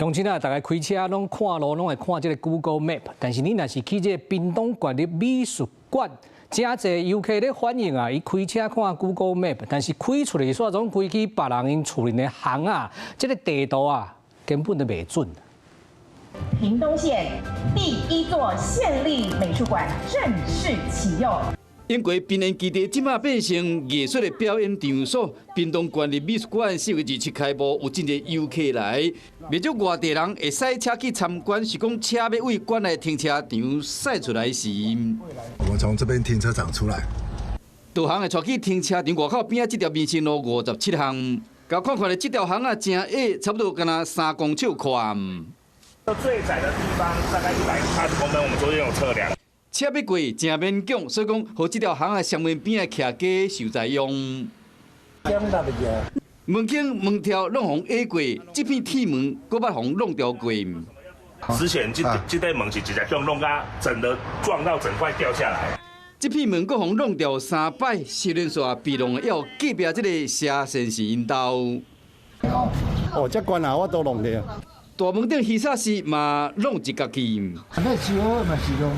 鄉親啊，逐家開車攏看路，攏會看這个 Google Map。但是你若是去這个屏東縣立美術館，誠濟遊客咧反映啊，伊開車看 Google Map，但是開出來煞總開去別人𪜶厝裡的巷仔，這个地圖啊根本就袂準。屏東縣第一座縣立美術館正式啟用。英國邊緣基地這馬變成藝術的表演場所。屏東縣立美術館4月27開幕，有真濟遊客來，袂少外地人會駛車去參觀，是講車欲對館內停車場駛出來時，我們從這邊停車場出來，導航會帶去停車場外口邊仔這條民生路57巷，共看看咧，這條巷仔誠狹，差不多敢若3公尺寬。最窄的地方大概180公分，我們昨天有測量。車欲過誠勉強，所以講，予這條巷仔雙面邊的徛家受災用。門框門柱攏予壓過，這片鐵門閣捌予弄掉過。之前這塊門是直接用弄甲整個撞到整塊掉下來。這片門閣予弄掉三擺，修連煞被弄要隔壁這个謝先生𪜶兜。哦，這關啊，我都弄掉。大門頂魚叉絲嘛弄一角去。那修嘛是用。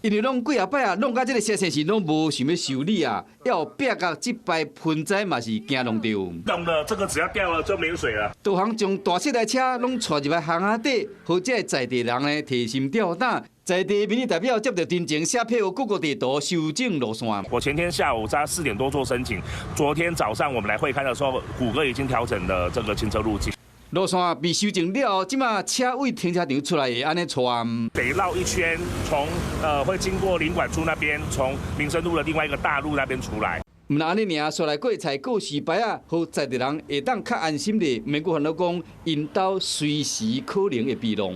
因為攏幾仔擺啊，弄甲這个謝先生攏無想欲修理啊，猶壁角這排盆栽嘛是驚弄著。弄了這個只要掉了就沒水了。導航將大細台車攏帶入來巷仔底，予這个在地人呢提心吊膽。在地民意代表接著陳情寫批予谷歌地圖修正路線。我前天下午在4點多做申請，昨天早上我們來會勘的時候，谷歌已經調整了這個行車路徑。路線被修正了後，這馬車對停車場出來會按呢躥。得繞一圈，從會經過林管處那邊，從民生路的另外一個大路那邊出來。毋但按呢爾，煞來閣會裁告示牌仔，予在地人會當較安心咧，毋免閣煩惱講𪜶兜隨時可能會被弄。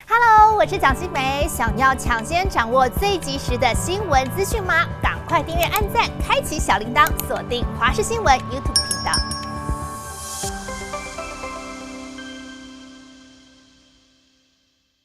Hello，我是蔣新梅，想要搶先掌握最及時的新聞資訊嗎？趕快訂閱、按讚、開啟小鈴鐺，鎖定華視新聞 YouTube 頻道。